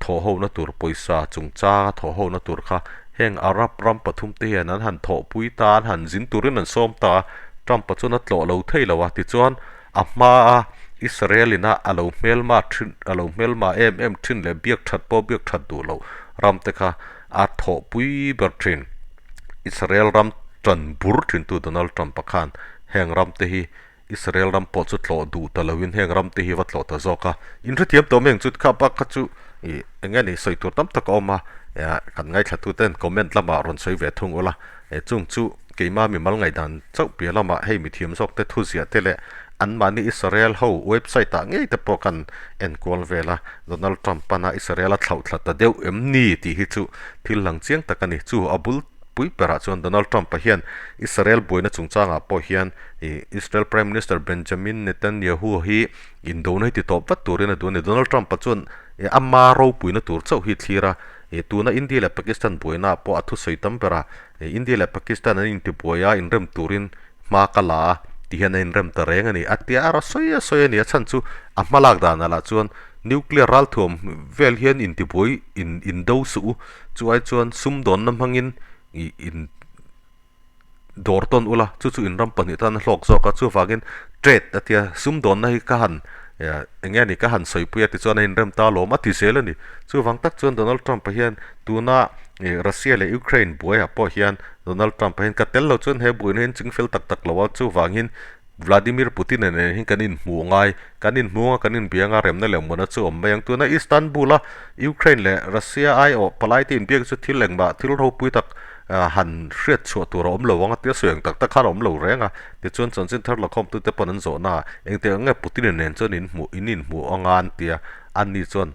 thawhhona tur pawisa chungchanga thawhhona tur kha heng Arab ram pathum te hian an han thawhpui ta, an han zin turin an sawm ta a, Trump-a chuan a tlawh lo thei lo a. Tichuan, A hmaa Israel ina a lo hmelma thin, a lo hmelma em em thin leh biak that pawh biak that duh loh ram te kha a thawhpui ber thin. Israel ram tan bur thintu Donald Trump-a khan heng ram te hi Israel ram pawh chu tlawh duh ta loin heng ram te hi va tlawh ta zawk a. Inhrethiam tawh mai ang chu kha bak kha chu ih eng nge ni sawi tur tam tak a awm a, kan ngaithlatuten comment lamah rawn sawi ve thung ula, chung chu Keimah mimal ngaihdan chauh piah lamah hei mithiam zawk te thuziah te leh anmahni Israel ho website ah ngei te pawh kan enkual vel a, Donald Trump pana Israel a thlauh thla ta deuh em ni tih hi chu thil lang chiang tak a ni. Chu a bul pui berah chuan Donald Trump-a hian Israel buaina chungchangah pawh hian Israel Prime Minister Benjamin Netanyahu hi indona hi ti tawp vat turin a duh a ni. Donald Trump-a chuan ama ropuina tur chauh hi thlir a, tuna India leh Pakistan buainaah pawh a thusawi tam ber a, India leh Pakistan an intibuai a, inrem turin hma ka la a ti hian a inrem ta reng a ni. A tia a raw sawi a sawi a ni. A chhan chu a hma lak danah lah chuan nuclear ralthuam vel hian intibuai in indo suh u. Chu ai chuan sumdawnna hmangin ih in dawr tawn ula, chu chu inram pahnih tan a hlawk zawk a. Chuvangin trade a tia sumdawnna hi ka han eng nge ni ka han sawipui a tichuan a inrem ta alawm a ti zel a ni. Chuvang tak chuan Donald Trump-a hian tuna Russia leh Ukraine buaiah pawh hian Donald Trump-a hian ka tel lo chuan he buaina hi an chingfel tak tak lo a, chuvangin Vladimir Putin-a nen hian kan inhmuh ngai, kan inhmuh anga kan inbia anga remna leh mawna chu awm mai ang. Tuna Istanbul-a Ukraine leh Russia aiawh palaite inbiak chu thil engmah thil ropui tak han hriat chhuah tur a awm lo ang a tia sawi ang tak tak khan a awm lo reng a. Tichuan chanchin thar lakhawmtute pawn an zawhna ah engtiang ang nge Putin-a nen chuan inhmuh in inhmuh anga an tia, ani chuan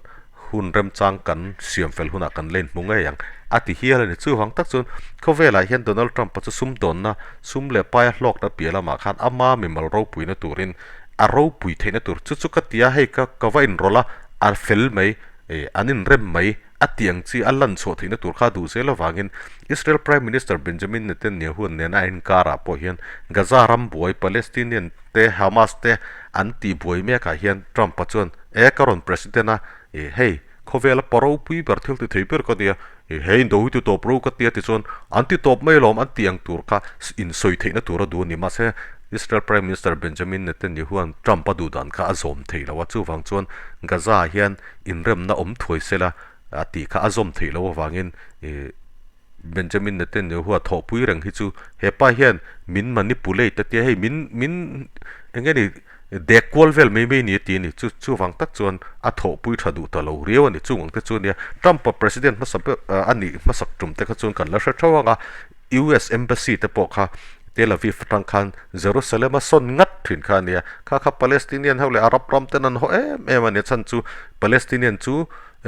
hun remchang kan siam fel hunah kan la inhmu ngei ang a ti hial a ni. Chuvang tak chuan khawvelah hian Donald Trump-a chu sumdawnna, sum leh paia hlawkna piah lamah khan ama mimal ropuina turin a ropui theihna tur chu chu ka ti a, hei ka ka va inrawlh a, a fel mai, eh an inrem mai a tih ang chi a lan chhuah theihna tur kha a duh zel avangin Israel Prime Minister Benjamin Netanyahu nena a inkarah pawh hian Gaza ram buai Palestinian te Hamas te an tih buai mekah hian Trump-a chuan E ka rawn President a, e hei khawvela pa ropui ber thil ti thei ber ka nia, e he indo hi ti tawp ro ka tia tichuan an ti tawp mai alawm an ti ang tur kha insawi theihna tur a duh a ni. Mahse Israel Prime Minister Benjamin Netanyahu-a'n Trump a duh dan kha a zawm thei lo a, chuvang chuan Gaza-ah hian inremna awm thuai sela a tih kha a zawm theih loh avangin e Benjamin Netanyahu a thawhpui reng hi chu hepa hian min manipulate a tia hei min min eng nge ni dek kual vel mai mai ni a ti a ni chu chuvang tak chuan a thawhpui tha duh ta lo riau a ni chung ang te chu nia Trump a president hmasa ber a nih hmasak tum te kha chuan kan la hre theuh ang a US embassy te pawh kha Tel Aviv atang khan Jerusalem a sawn ngat thin kha a nia kha kha Palestinian ho leh Arab ram ten an haw em em a ni a chhan chu Palestinian chu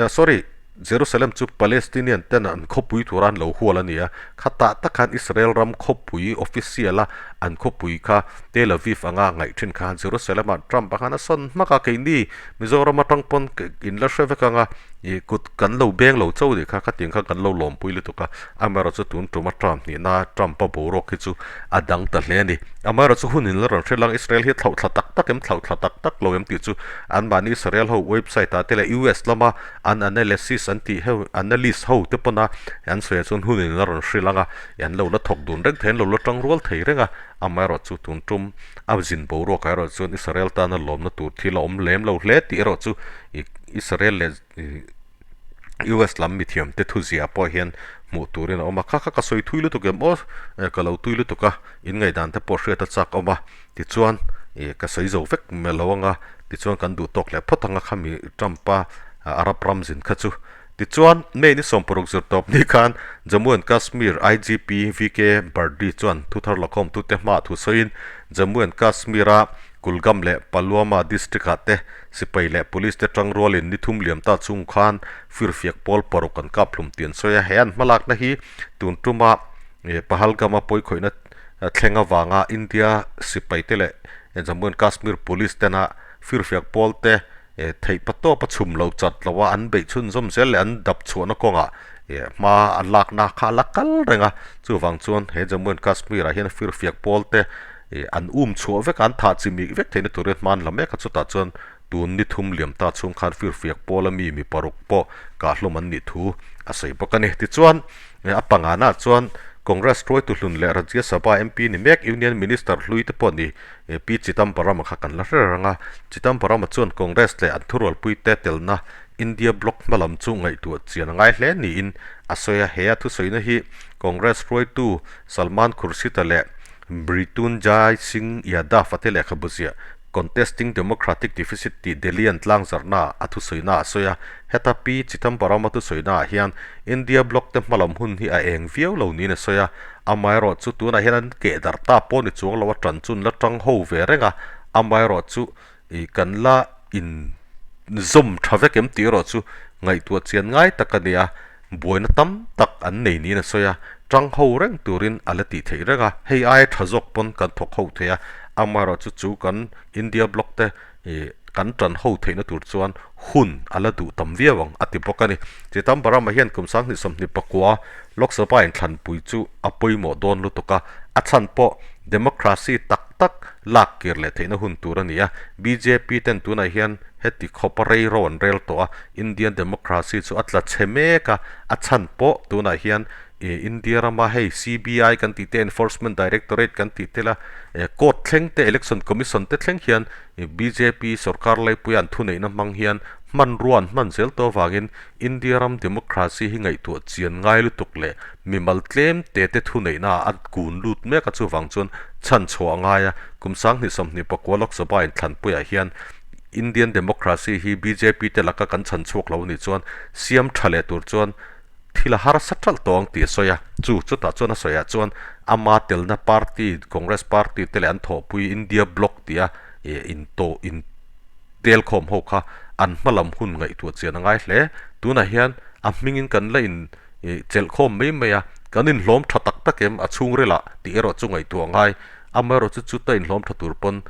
sorry Jerusalem chu Palestinian ten an khawpui tura an lo hual a ni a, khatah tak khan Israel ram khawpui official a An khawpui kha Tel Aviv anga ngaih thin kha Jerusalem ah Trump a khan a sawn hmak a, keini Mizoram atang pawn in la hre vek anga ih kut kan lo beng lo chauh nih kha khatiang kha kan lo lawmpui lutuk a, amaherawh chu tun tuma Trump hnihna Trump a boruak hi chu a dang ta hle a ni. Amaherawh chu hun in la rawn hre lang Israel hi thlauh thla tak tak em thlauh thla tak tak lo em tih chu anmahni Israel ho website ah te leh US lama an analysis an tih ho analyst ho te pawna an sawi ah chuan hun in la rawn hre lang a. An lo la thawk dun reng thei, an lo la tang rual thei reng a, amaherawhchu tun tum a zin boruak ah erawh chuan Israel tana lawmna tur thil a awm lem lo hle tih erawh chu Israel leh US lam mithiam te thuziah pawh hian hmuh turin a awm a, kha kha ka sawi thui lutuk em aw, ka lo tui lutuk a, in ngaihdan te pawh hriat a chak awm a, tichuan ka sawi zo vek lo ang a, tichuan kan duh tawk leh phawt ang a khami Trump-a Arab ram zin kha chu. Tichuan, May ni 16 zir tawp ni khan Jammu and Kashmir IGP VK Bardi chuan thuthar lakhawmtute hmaah thu sawiin Jammu and Kashmir-a Kulgam leh Pulwama district-ah te sipai leh police te tangrualin ni thum liam ta chung khan firfiak pawl paruk an kap hlum tih an sawi a. He an hmalakna hi tun tuma Pahalgam-a pawikhawihna thleng avanga India sipaite leh Jammu and Kashmir police tena firfiak pawlte Theih pa tawp a chhum lo chat lo a, an beih chhunzawm zel leh an dap chhuahna kawngah hma an lakna kha a la kal reng a. Chuvang chuan he Jammu and Kashmir ah hian firfiak pawl te an um chhuah vek a, an thah chi mih vek theihna turin hma an la mek a. Chutah chuan tun ni thum liam ta chhung khan firfiak pawl a mi mi paruk pawh kahhlawm an nih thu a sawi bawk a ni. Tichuan a pangana chuan Congress hruaitu hlun leh Rajya Sabha MP ni mek Union Minister hlui te pawh ni Pi Chidambaram-a kha kan la hre reng a, Chidambaram-a chuan Congress leh an thurualpuite telna India bloc hmalam chu ngaihtuah chian a ngai hle niin a sawi a. He a thusawina hi Congress hruaitu Salman Khurshid-a leh Mrityunjay Singh Yadav-a te lehkhabu ziah Contesting Democratic Deficit tih Delhi an tlangzarhnaah a thusawina a sawi a. Heta Pi Chidambaram-a thusawinaah hian India bloc te hmalam hun hi a eng viau lo niin a sawi a. Amaherawhchu tunah hian an keh darh ta pawh ni chuang lo a tan chun la tang ho ve reng a, amaherawhchu ih kan la in zawm tha vek em tih erawh chu ngaihtuah chian ngai tak a ni a, buaina tam tak an nei niin a sawi a, tang ho reng turin a la tih theih reng a, hei aia tha zawk pawn kan thawk ho thei a, amaherawhchu chu kan India bloc te ih kan tan ho theihna tur chuan hun a la duh tam viau ang a ti bawk a ni. Chidambaram-a hian kum 2029 Lok Sabha inthlanpui chu a pawimawh dawn lutuk a, a chhan pawh democracy tak tak lak kir leh theihna hun tur a ni a. Bjp ten tunah hian heti khawpa rei ro an rel tawh a, Indian democracy chu a tla chhe mek a, a chhan pawh tunah hian India rama hei CBI kan tih te, Enforcement Directorate kan tih te la, court thleng te, Election Commission te thleng hian Bjp sorkar laipuia an thuneihna hmang hian hmanrua an hman zel tawh avangin India ram democracy hi ngaihtuah chian ngai lutuk leh mimal tlem te te thuneihna ah a kun lut mek a, chuvang chuan chhan chhuah a ngai a. Kum 2029 Lok Sabha inthlanpuiah hian Indian democracy hi bjp te laka kan chhan chhuak lo anih chuan siam tha leh tur chuan thil a harsa ṭalh tawh ang tih a sawi a, chu chutah chuan a sawiah chuan ama telna party Congress party te leh an thawhpui India bloc tia intawh in telkhawm ho kha an hmalam hun ngaihtuah chian a ngai hle. Tunah hian a hmingin kan la in chelhkhawm mai mai a, kan inhlawm tha tak tak em a chhungrilah tih erawh chu ngaihtuah a ngai. Amaherawh chu chuta inhlawm tha tur pawn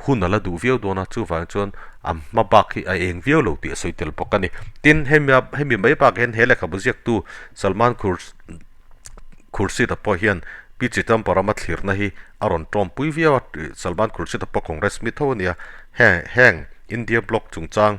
hun a la duh viau dawn a, chuvang chuan a hma bak hi a eng viau lo tih a sawi tel bawk a ni. Tin, hemi hemi mai bak hian he lehkhabu ziaktu Salman Khurshid-a pawh hian Pi Chidambaram-a thlirna hi a rawn tawmpui viau a, Salman Khurshid-a pawh Congress mi tho a ni a, heng India bloc chungchang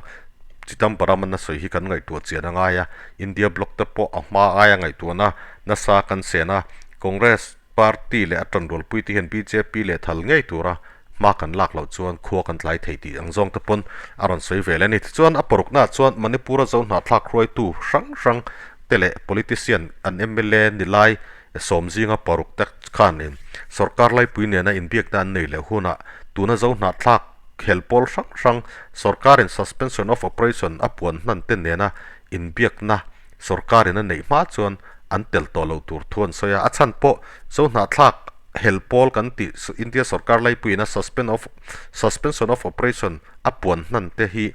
Chidambaram-a sawi hi kan ngaihtuah chian a ngai a, India bloc te pawh a hma aia ngaihtuahna nasa kan sen a, Congress Party leh a tanrualpui te hian bjp leh thal ngei tura hma kan lak loh chuan khua kan tlai thei tih ang zawng te pawn a rawn sawi vel a ni. Tichuan a paruknaah chuan Manipur-a Zohnahthlak hruaitu hrang hrang te leh politician an mla ni lai sawm zinga paruk te khanin sorkar laipui nena inbiakna an nei leh hunah tuna Zohnahthlak khel pawl hrang hrang sorkarin suspension of operation a puan hnan te nena inbiakna Sorkarin a neih hma chuan an tel tawh lo tur thu an sawi a, a chhan pawh Zohnahthlak hel pawl kan tih India sorkar laipuiin a suspend of suspension of operation a puan hnan te hi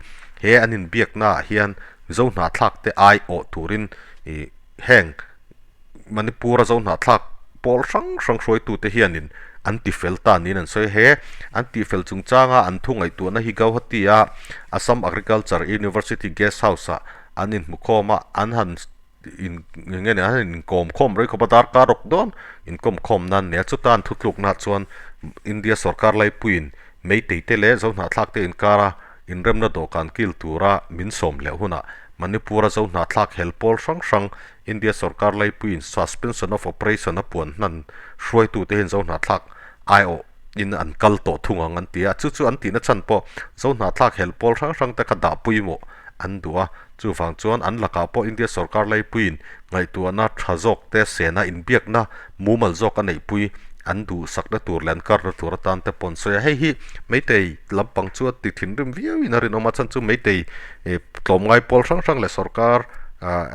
he an inbiakna ah hian Zohnahthlak te ai awh turin ih heng Manipur a Zohnahthlak pawl hrang hrang hruaitute hianin an tifel ta niin an sawi. He an tihfel chungchanga an thu ngaihtuahna hi Gauhati-a Assam Agriculture University Guest House-ah an inhmukhawm a, an han in eng nge ni an han inkawm khawm rei khawp a, darkar rawk dawn inkawm khawm nan nia. Chuta an thutluknaah chuan India sorkar laipuiin Meitei te leh Zohnahthlak te inkara inremna dawhkan kil tura min sawm hleh hunah Manipur-a Zohnahthlak hel pawl hrang hrang India sorkar laipuiin suspension of operation a puan hnan hruaitute hian Zohnahthlak aiawh in an kal tawh thung ang an ti a. Chu chu an tihna chhan pawh Zohnahthlak hel pawl hrang hrang te kha dah pawimawh an duh a. Chuvang chuan an lakah pawh India sorkar laipuiin ngaihtuahna tha zawk te sena inbiakna mumal zawk a neihpui an duhsakna tur leh an karna tur atan te pawh an sawi a. Hei hi Meitei lampang chu a ti thinrim viauin a rinawm a, chhan chu Meitei tlawmngai pawl hrang hrang leh sorkar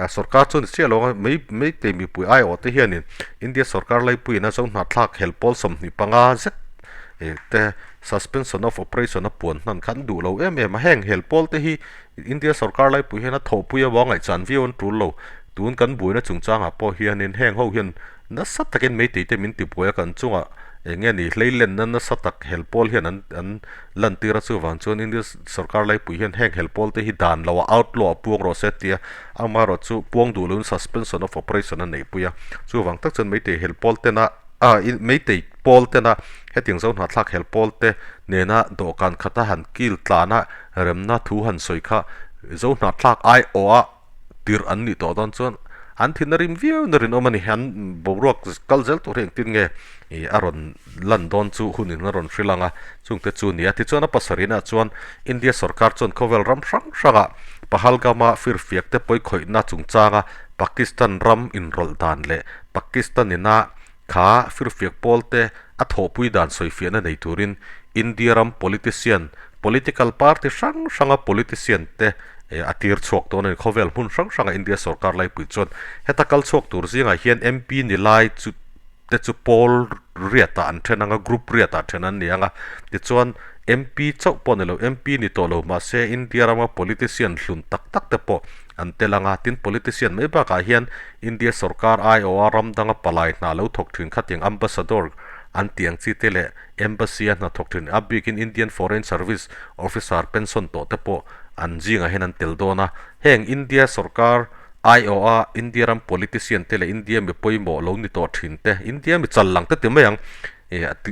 sorkar chu ni chiah lo ang a, Meitei mipui aiawh te hianin India sorkar laipuiin a zo hnahthlak hel pawl 25 zet te suspension of operation a puan hnan kha an duh lo em em a. Heng hel pawl te hi India sorkar laipui hian a thawhpui a vang ngaihchan viau an tul lo. Tun kan buaina chungchangah pawh hianin heng ho hian nasa takin meitei te min tibuai a, kan chungah eng nge ni hleilenna nasa tak hel pawl hian an an lantir a, chuvang chuan India sorkar laipui hian heng hel pawl te hi dan loh a outlaw a puang rawh se tia amaherawh chu puang duh loin suspension of operation a neihpui a, chuvang tak chuan meitei hel pawl tena ah meitei pawl tena hetiang zo hnahthlak hel pawl te nena dawhkan khata han kil tlana remna thu han sawi kha zo hnahthlak aiawha tirh an nih tawh dawn chuan an thin a rim viau na rinawm a ni. An boruak kal zel tur hi engtin nge ih a rawn lan dawn chu hunin a rawn hrilh ang a, chungte chu a ni a. Tichuan a pasarihna chuan India sorkar chuan khawvel ram hrang hrangah Pahalgam-a firfiak te pawikhawihna chungchanga Pakistan ram inrawlh dan leh Pakistan ina Kha firfiak pawl te a thawhpui dan sawifiahna nei turin India ram politician, political party hrang hranga politician te a tir chhuak dawn a ni. Khawvel hmun hrang hranga India sorkar laipui chuan heta kal chhuak tur zingah hian MP ni lai chu te chu pawl riatah an then ang a, group riatah then an ni ang a. Tichuan MP chauh pawh ni lo, MP ni tawh lo mahse India rama politician hlun tak tak te pawh an tel ang a. Tin politician mai bakah hian India sorkar aiawha ram danga palai hna lo thawk thin khatiang Ambassador an tih ang chi te leh Embassy a hna thawk thin a bikin Indian Foreign Service Officer pension tawh te pawh an zingah hian an tel dawn a. Heng India sorkar aiawha India ram politician te leh India mi pawimawh lo ni tawh thin te, India mi chal lang te ti mai ang,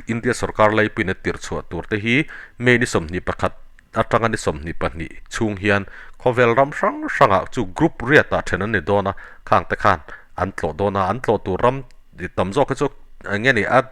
India sorkar laipuiin a tirh chhuah tur te hi May ni 21, atanga ni 22 chhung hian khawvel ram hrang hrangah chu group riatah then an ni dawn a, khang te khan an tlawh dawn a, an tlawh tur ram tam zawk hi chu eng nge ni a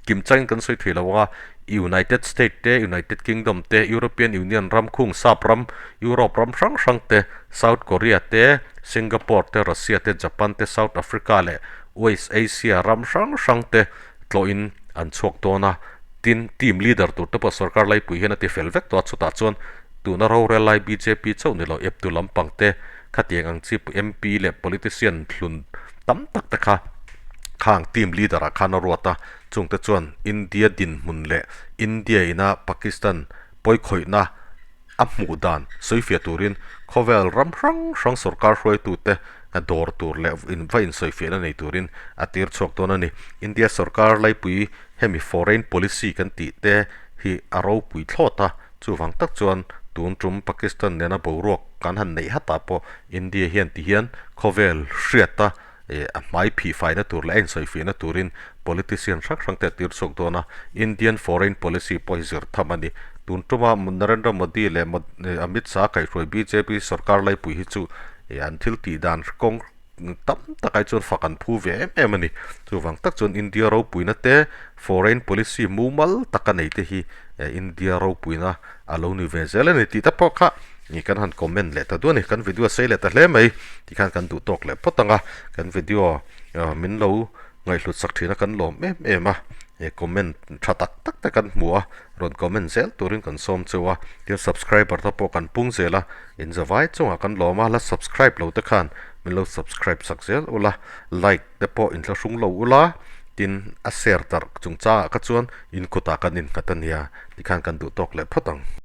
kim changin kan sawi thei lo ang a, United State te, United Kingdom te, European Union ram khung sap ram, Europe ram hrang hrang te, South Korea te, Singapore te, Russia te, Japan te, South Africa leh West Asia ram hrang hrang te tlawhin an chhuak dawn a. Tin, team leader tur te pawh sorkar laipui hian a ti fel vek tawh a, chutah chuan tuna rorel lai bjp chauh ni lo eptu lampang te khatiang ang chi MP leh politician hlun tam tak te kha khang team leader ah khan a ruat a, chungte chuan India dinhmun leh India ina Pakistan pawikhawihna a hmuh dan sawifiah turin khawvel ram hrang hrang sorkar hruaitute dawr tur leh va insawifiahna nei turin a tir chhuak dawn a ni. India sorkar laipui hemi foreign policy kan tih te hi a ropui thlawt a, chuvang tak chuan tun tum Pakistan nena boruak kan han neih hatah pawh India hian tihian khawvel hriata a hmai phih faina tur leh a insawifiahna turin politician hrang hrang te a tir chhuak dawn a, Indian foreign policy pawh hi zir tham a ni. Tun tuma Narendra Modi leh Amit Shah kaihhruai bjp sorkar laipui hi chu an thil tih dan kawng tam takah hi chuan fak an phu ve em em a ni. Chuvang tak chuan India ropuina te foreign policy mumal taka nei te hi India ropuina a lo ni ve zel a ni tih te pawh kha Ni kan han comment leh ta duah a ni, kan video a sei leh ta hle mai tikhan kan duh tawk leh phawt ang a, kan video min lo ngaihhlut sak thin a kan lawm em em a, he comment tha tak tak te kan hmu a, rawn comment zel turin kan sawm cheu a, tin subscriber te pawh kan pung zel a, in zavai chungah kan lawm a, la subscribe lo te khan min lo subscribe sak zel ula, like te pawh in thlahrung lo ula, tin a share darh chungchangah kha chuan in kutah kan innghat a nia tikhan kan duh tawk leh phawt ang.